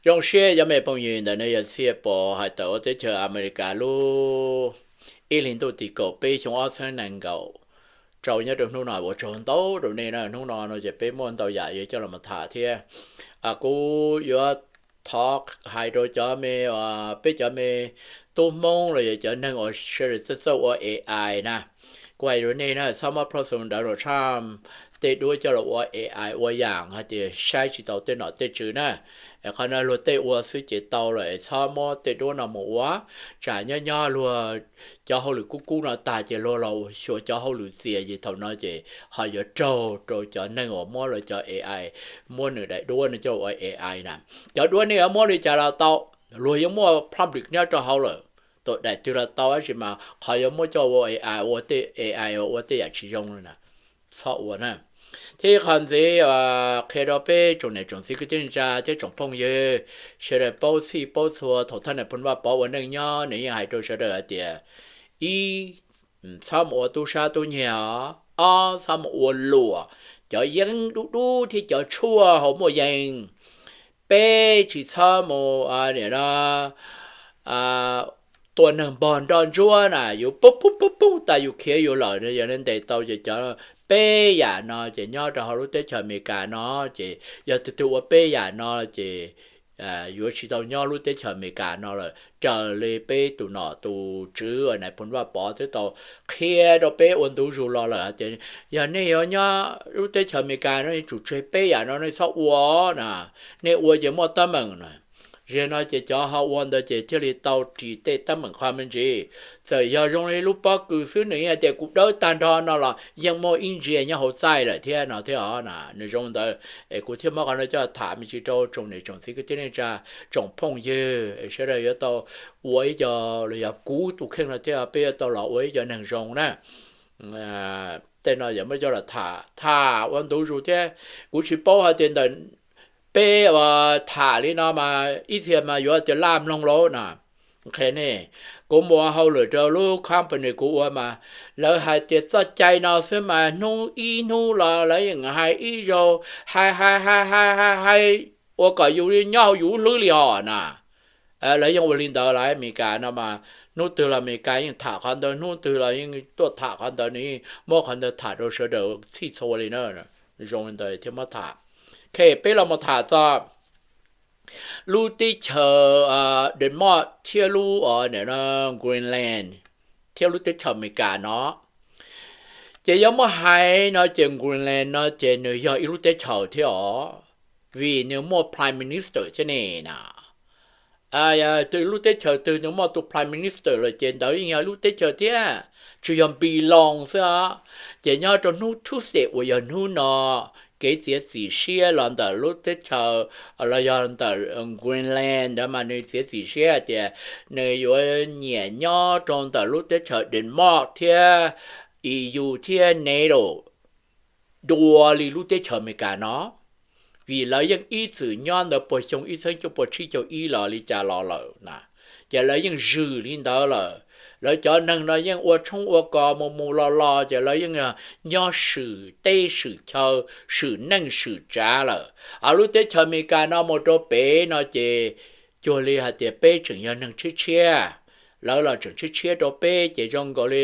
Zoo siab cov me phooj ywg, ntawm no yog Txhiaj Pov hais tawm ua teb chaws Amelikas lub ib hlis ntuj tim kaum peb xyoo ob txhiab nees nkaum rau nyob rau hnub no ua tsaug ntau rau nej na. Hnub no no ces peb muaj ntau yam yuav coj los tham thiab. Kuv yuav thov hais rau cov me, peb cov me tub Hmoob los yog cov neeg uas sawv daws txawj txawj ua A I na, kuv hais rau nej na, txhob muab plhaub xoo Donald Trump tej duab coj los ua A I ua yam hais tias saib tsis taus tej nom tej tswv na. Qhov no luag tej ua xwb ces tau lawm, txhob muab tej duab no mus ua. Tsam nyob nyob luag cov hauj lwm kub kub no tag ces luag los xyuas cov hauj lwm txias ces thaum no ces ho yuav raug rau cov neeg uas muab lawv cov A I, muab nws daim duab no coj ua A I na. Cov duab nej yuav muab li cas los tau, luag yeej muaj public nyob rau hauv lawm. Tus daim twg los tau, tab sis mas qhov yuav muab coj ua A I, ua tej A I ua tej yam tsis zoo li na, txhob ua na. Thiab qhov ntxiv, qhia rau peb tsoom niam tsoom txiv kwv tij neej tsa thiab tsoom phooj ywg sawv daws paub txhij paub txhua, thaum thawj Nais Phoo Vaj Pov ua neej nyob nws yeej hais rau sawv daws hais tias, ib, txhob mus ua tub sab tub nyiag os. Ob, txhob mus ua luam cov yeeb dub dub thiab cov tshuaj hauv muaj yees. Peb, tsis txhob mus nim no tua neeg npog nroj ntsuab na, yus poob poob poob poob tas yus khiav yus lawm no. Yog nej ntes tau ces cov peb yam no ces nyob rau hauv lub teb chaws Amelikas no ces yog tus twg ua peb yam no ces yuav tsis tau nyob lub teb chaws Amelikas no lawm. Raws li peb tus nom tus tswv Nais Phoo Vaj Pov twb tau qhia rau peb ua ntu zus los lawm tias yog nej yuav nyob lub teb chaws Amelikas no yuav tsum tseg peb yam no nej txhob ua na. Nej ua ces muaj teeb meem na. Ziag no ces cov ho ua ntawd ces thiaj li tau ris tej teeb meem qho me ntsis. Txawm yog zoo li lub pob kws xwb nws yeej hais tias kuv dawb tag nrho no los yeej muaj ib ntsis nyob hauv txaij lawm thiab no thiab os na. Nws zoo ntawd es kuv thiaj muab qhov no coj tham me ntsis rau tsoom niam tsoom txiv kwv tij neej tsa, tsoom phooj ywg sawv daws yuav tau ua ib co, los yog kuv tus kheej no thiab peb yuav tau los ua ib co neeg zoo na. Tej no yog muab coj los tham, tham ua ntu zus thiab. Kuv tsis paub hais tias ntawm peb uas tham li no mas ib txhia mas yuav tias laj mloog lauj na. Qhia nej, kuv mus ua hauj lwm rau lub company kuv ua mas lawv hais tias txoj cai no xwb mas hnub ib hnub los lawv yeej hais ib zaug, hais hais hais hais hais ua kom yus nyob hauv yus lub hlwb li hos na. Lawv yeej ua li ntawd lawm. Amelikas no mas hnub twg los Amelikas yeej tham qhov ntawd, hnub twg los yeej tuaj tham qhov ntawd, nws yeej muab qhov ntawd tham rau sawv daws txhij txhua li na. Zoo li ntawd thiaj muab tham. Ces peb los mus tham txog lub teb chaws Denmark thiab lub Greenland thiab lub teb chaws Amelikas no. Ces yog muab hais no ces Greenland no ces nws yog ib lub teb chaws thiab os, vim nws muaj Prime Minister thiab ne na. Lub teb chaws twg nws muaj tus Prime Minister lawm ces ntawd yeej yog lub teb chaws thiab, tsuas yog npis loos xwb os. Ces nyob rau hnub Tuesday uas yog hnub no, kev txiav txim siab los ntawm lub teb chaws, los yog ntawm Greenland ntawd mas nws txiav txim siab tias nws yuav nyiam nyob rau ntawm lub teb chaws Denmark thiab E U thiab NATO dua li lub teb chaws Amelikas no, vim lawv yeej ib txwm nyob ntawd puag xyoo ib txhiab cuaj puas tsib caug ib los li cas los lawm na, ces lawv yeej zwm li ntawd lawm. Lawv cov neeg no yeej ua tshoob ua kos mus mus los los ces lawv yeej nyob swm teb swm chaw, swm neej swm tsav lawm. Ho lub teb chaws Amelikas no mus rau pem no ces cuag li hais tias peb tseem yog neeg tshiab tshiab, lawv los tseem tshiab tshiab rau peb ces zoo nkaus li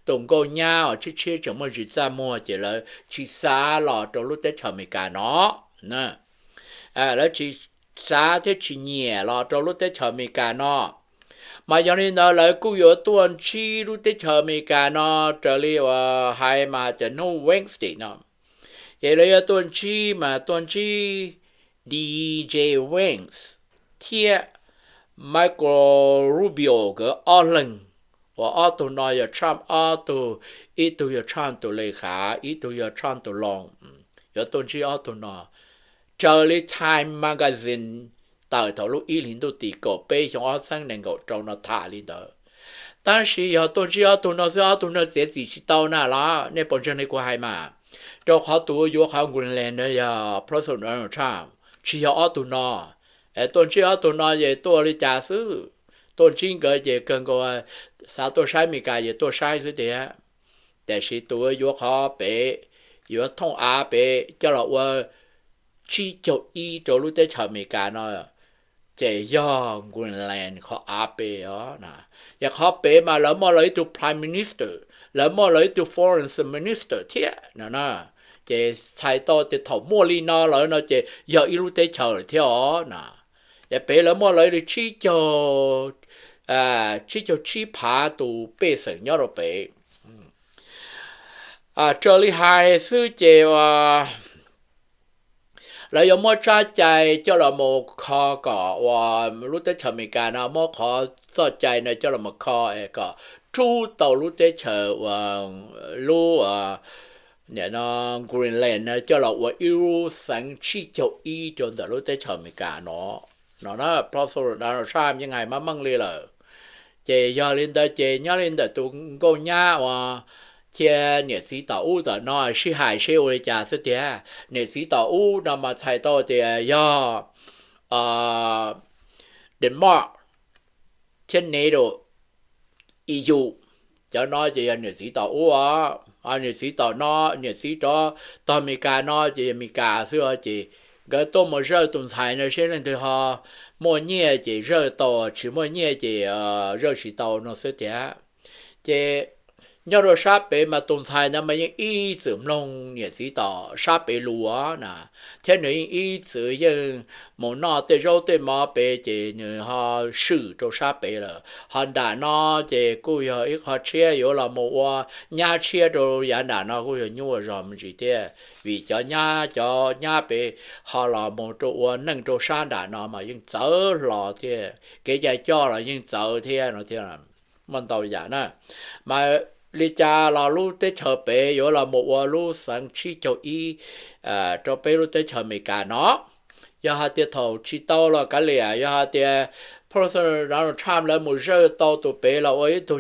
tus nkauj nyab uas tshiab tshiab tseem muaj zis txaj muag ces lawv tsis xav los rau lub teb chaws Amelikas no. Lawv tsis xav thiab tsis nyiam los rau lub teb chaws Amelikas no. Mas yog li ntawd lawv kuj yuav tuaj ntsib lub teb chaws Amelikas no raws li uas hais mas hais tias hnub Wednesday no, ces lawv yuav tuaj ntsib mas tuaj ntsib D J Vance thiab Marco Rubio nkawd ob leeg, uas ob tug no yog Trump ob tug, ib tug yog Trump tus le khav, ib tug yog Trump tus loos. Yuav tuaj ntsib ob tug no raws li Time Magazine tawm thaum lub ib hlis ntuj tim kaum peb xyoo ob txhiab nees nkaum rau no tham li ntawd. Tab sis yog tuaj ntsib ob tug no xwb, ob tug no txiav txim tsis tau na los nej puas ntseeg li kuv hais mas, rau qhov tus yuav qhov Greenland no yog President Donald Trump, tsis yog ob tug no. Tuaj ntsib ob tug no ces tuaj li cas xwb, tuaj ntsib nkawd ces kawg nkaus xav tuaj saib Amelikas ces tuaj saib xwb tiag. Tiam sis tus yuav qhov pem, yuav thooj av pem coj los ua tsib caug ib rau lub teb chaws Amelikas no, ces yog Greenland qhov av pem os na. Ces qhov pem mas lawv muaj lawv ib tug prime minister, lawv muaj lawv ib tug foreign minister thiab no na. Ces txhais tau tias thaum muaj li no lawm no ces yog ib lub teb chaws lawm thiab os na. Ces pem lawv muaj lawv li tsib caug, tsib caug tsib phav tus pej xeem nyob rau pem. Raws li hais xwb ces lawv yuav muab tsab cai coj los mus kho kom uas lub teb chaws Amelikas no muab qhov txoj cai no coj los mus kho es kom rub tau lub teb chaws uas lub, nim no Greenland no coj los ua ib lub xeev tsib caug ib rau ntawm lub teb chaws Amelikas no. No na, President Donald Trump yeej hais meej meej li lawm. Ces yog li ntawd ces nyob li ntawm tus nkauj nyab uas thiab niam txiv tom ub tom no sib hais seb ua li cas xwb tiag. Niam txiv tom ub no mas txhais tau tias yog Denmark thiab NATO, E U. Cov no ces yog niam txiv tom ub os. Niam txiv tom no, niam txiv rov tog Amelikas no ces yog Amelikas xwb os. Ces nkawd tuaj mus zawj tus ntxhais no seb leej twg ho muaj nyiaj ces zawj tau, tsis muaj nyiaj ces zawj tsis tau no xwb tiag. Ces nyob rau sab pem mas tus ntxhais ntawd mas yeej ib txwm mloog niam txiv tom sab pem lus na, thiab nws yeej ib txwm yeej mus noj tej zaub tej mov pem ces nws ho swm rau sab pem lawm. Ho nram no ces kuj yog ib qho tshiab yuav los mus ua nyab tshiab rau yav nram no kuj yog nyuaj zog me ntsis thiab, vim cov nyab, cov nyab pem ho los mus rau ua neej rau sab nram no mas yeej txawv hlo thiab, kev cai coj los yeej txawv thiab no thiab. Muaj ntau yam na. Mas li cas los lub teb chaws pem yuav los mus ua lub xeev tsib caug ib rau peb lub teb chaws Amelikas no. Yog hais tias thaum tsis tau los kav liam, yog hais tias President Donald Trump lawv mus zawj tau tus pem los ua ib tug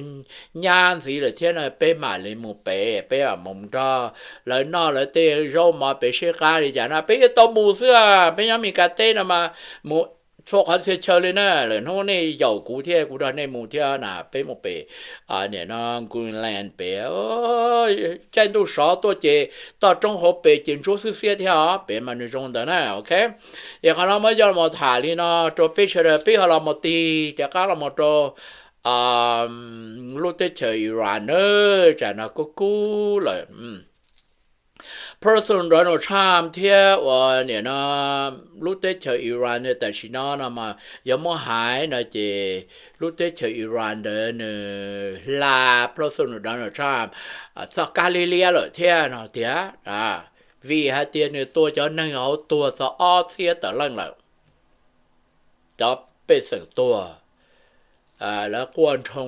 nyab ntxiv lawm thiab no peb mam li mus pem, peb mam mus nrog lawv noj lawv tej zaub mov pem seb qab li cas na peb yuav tau mus xwb. Peb nyob Amelikas teb no mas mus txhua qhov txhia chaw li na. Lwm hnub nej yaum kuv thiab kuv nrog nej mus thiab na, peb mus pem nim no Greenland pem. Caij ntuj sov tuaj ces toj roob hauv pem ces ntsuab xwb xiab thiab os, pem mas nws zoo ntawd na, ok. Es qhov no muab coj los tham li no rau peb sawv daws, peb ho los mus tig rov qab los mus rau lub teb chaws Iran na, tsam no kub kub lawm. President Donald Trump thiab uas nim no lub teb chaws Iran tam sim no no mas yog muab hais no ces lub teb chaws Iran ntawd nws hla President Donald Trump txoj kab liab liab lawm thiab no tiag, vim hais tias nws tua cov neeg hauv tuag txog ob txhiab tawm leej lawm. Cov pej xeem tuag, lawv quaj nroo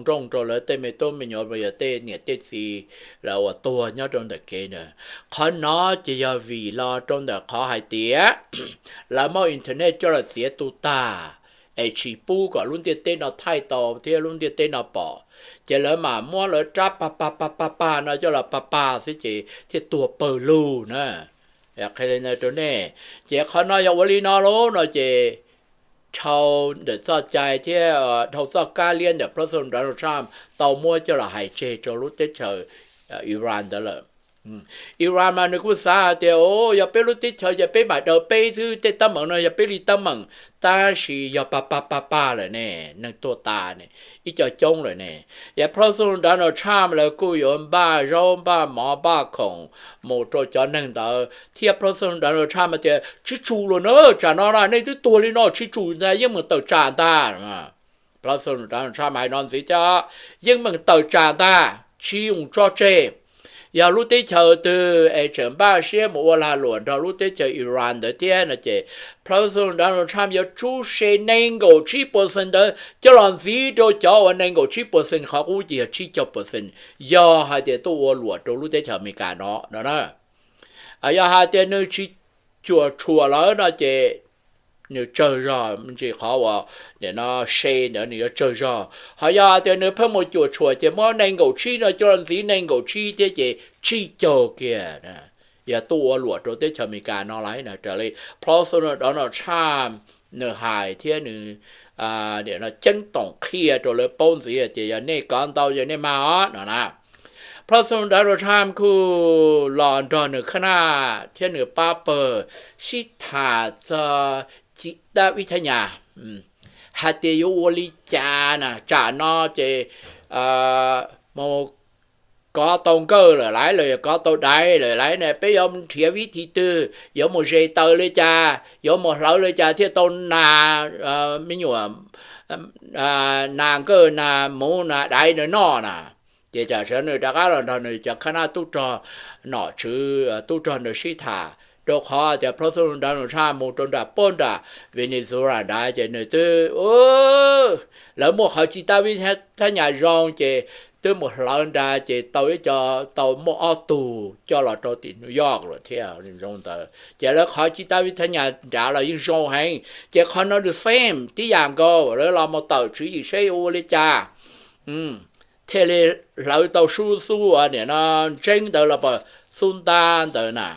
nrooj rau lawv tej me tub me nyuam, yog tej niam tej txiv, lawv uas tuag nyob rau ntawm kev ntawd. Qhov no ces yog vim los rau ntawm qhov hais tias lawv muab internet coj los txiav tu tag, es tsis pub kom lub ntiaj teb no thaij tau thiab lub ntiaj teb no pom, ces lawv mam muab lawv rab pag pag pag pag pag no coj los pag pag xwb ces thiaj tuag pawg lug na. Qhia li no rau nej, ces qhov no yog ua li no lauj no ces dhau ntawm txoj cai thiab dhau txoj kab liab ntawm President Donald Trump tau muab coj los hais tseg rau lub teb chaws Iran ntawd lawm. Iran mas nws kuj xav hais tias, o, yog peb lub teb chaws ces peb mam daws peb xwb, tej teeb meem no yog peb li teeb meem, tab sis yog pag pag pag pag lawm ne, neeg tuag tas ne, ib co coob lawm ne. Yog President Donald Trump lawv kuj yuav npaj zaub npaj mov npaj khoom mus rau cov neeg ntawd thiab. President Donald Trump tias, tsis tsum lawm na, tsam no na nej twb tuag li no tsis tsum ntag, yeej meem tawm tsam ntag. President Donald Trump hais no ntxiv tias, yeej meem tawm tsam ntag, tsis yoom tso tseg. Yog lub teb chaws twg es tseem npaj siab mus ua lag luam nrog lub teb chaws Iran ntawd thiab no ces President Donald Trump yuav tsub se nees nkaum tsib percent ntawd coj los ntxiv rau cov uas nees nkaum tsib percent, qhov qub ces yog tsib caug percent, yog hais tias tuaj ua luam rau lub teb chaws Amelikas no no na. Yog hais tias nws tsis cuam tshuam lawm no ces nws tsawg zog, ntsis qhov uas nim no se ntawd nws yuav tsawg zog. Ho yog hais tias nws pheej mus cuam tshuam ces muab nees nkaum tsib no coj los ntxiv nees nkaum tsib thiab ces tsib caug kiag. Yog tuaj ua luam rau teb chaws Amelikas no lawm no, raws li President Donald Trump nws hais thiab nws ceeb toom qhia rau lawv paub ntxiv ces yog nej kov ntau yog nej mag os no na. President Donald Trump kuj los nrog nws khab naj thiab nws pab pawg sib tham txog Ci Dab Vib Thab Nyas hais tias yuav ua li cas na, tsam no ces mus kov tau nkawj lawm laiv los yog kov tau daiv lawm laiv na, peb yuav nrhiav vib thi twg, yuav mus zes taws li cas, yuav mus hlawv li cas thiaj tau nas, me nyuam, nas nkawj nas muv nas daiv ntawd noj na. Ces tam sim no nws rov qab los nrog nws cov khab nab tub rog nom tswv tub rog ntawd sib tham, rau qhov tias President Donald Trump mus rau nram puag nram Venezuela nrad ces nws twb, lawv muaj qhov Ci Dab Vib Thab Nyas zoo ces twb mus hlawv nrad ces tau ib co, tau muaj ob tug coj los rau tim New York lawm thiab zoo ntawd. Ces lawv qhov Ci Dab Vib Thab Nyas nrad los yeej zoo heev, ces qhov no the same tib yam nkaus, lawv los mus tawm tswv yim seb yuav ua li cas thiaj li hlawv tau sub xub ua niam no ntseeb ntawd los pas xub ntab ntawd na.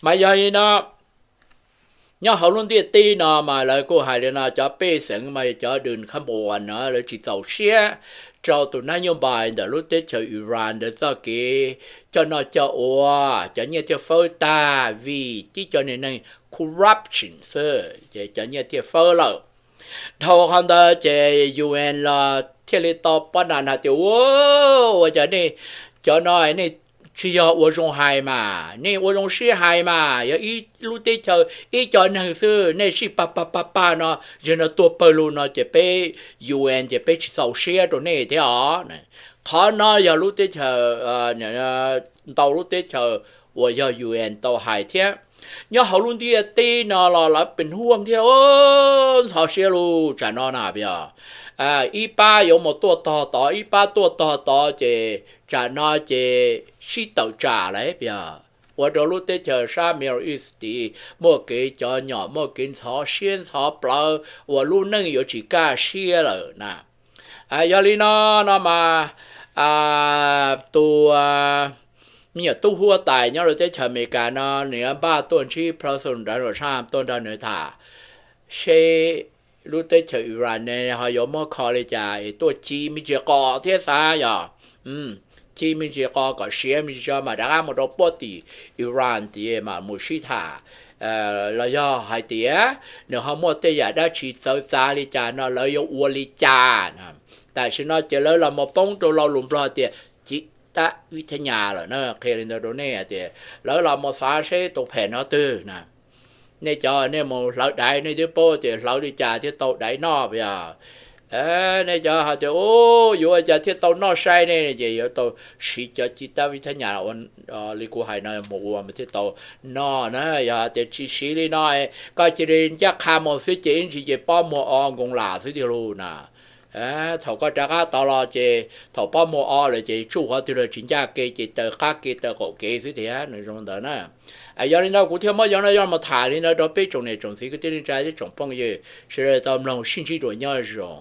Mas yog li no, nyob hauv lub ntiaj teb no mas lawv kuj hais li no, cov pej xeem mas cov dun khab npua no lawv tsis txaus siab rau tus nab nyob npai ntawm lub teb chaws Iran ntawd txoj kev coj noj coj ua, cov nyiaj thiaj fawb tag vim tib co niag neeg corruption xwb ces cov nyiaj thiaj fawb lawm. Dhau qhov ntawd ces U N los thiaj li tau pab nas hais tias, ua, ua cas nej cov no nej tsis yog ua zoo hais mas, nej ua zoo sib hais mas, yog ib lub teb chaws ib co neeg xwb nej sib pag pag pag pag no, yog no tuag pawg lug no ces peb U N ces peb tsis txaus siab rau nej thiab os. Qhov no yog lub teb chaws, ntau lub teb chaws uas yog U N tau hais thiab. Nyob hauv lub ntiaj teb no los lawv pes huaj thiab ntxhov siab lug tsam no na, yog ib pab yuav mus tuaj tog tod, ib pab tuaj tog tod ces tsam no ces sib tawm tsam lawm, yog ua rau lub teb chaws sab Middle East tid muaj kev cov nyom muaj kev ntxhov siab ntxhov plawv uas lub neej yuav tsis kaj siab lawm na. Yog li no, no mas tus me nyuam tub huab tais nyob rau teb chaws Amelikas no nws yuav npaj tuaj ntsib President Donald Trump tuaj nrog nws tham seb lub teb chaws Iran ne ho yuav muab kho li cas es tuaj ci me ntsis qos thiab xav yog ci me ntsis qos kom siav me ntsis tso mas rov qab mus rau puag tim Iran tid mas mus sib tham los yog hais tias nws ho muaj tej yam dab tsi txawv txav li cas no lawv yuav ua li cas. Tam sim no ces lawv los mus poob rau lo lus Nplog tias ci tab vib thab nyas lawm na, qhia li ntawd rau nej tias lawv los mus xav seb tus phem no twg na. Nej cov nej mus hlawv daiv nej twb paub tias hlawv li cas thiaj tau daiv noj yog. Nej cov hais tias u, yuav ua cas thiaj tau noj sai ne, ces yuav tau siv cov ci tab vib thab nyas li kuv hais no mus ua mas thiaj tau noj na. Yog tias tsis siv li no, koj cia li ncaj qha mus xwb ces ib ntsis ces pob muag o nkoos lam xwb tiag lug na. Thaum koj rov qab tod los ces thaum pob muag o lawm ces tsuj qhov twg los tsis ncaj ke ces taw qab ke taw qaum kev xwb tiag, nws zoo ntawd na. Yog li ntawd kuv thiaj muab cov no coj mus tham li ntawd rau peb tsoom niam tsoom txiv kwv tij neej tsa thiab tsoom phooj ywg sawv daws tau mloog, sib ntsib dua, nyob zoo.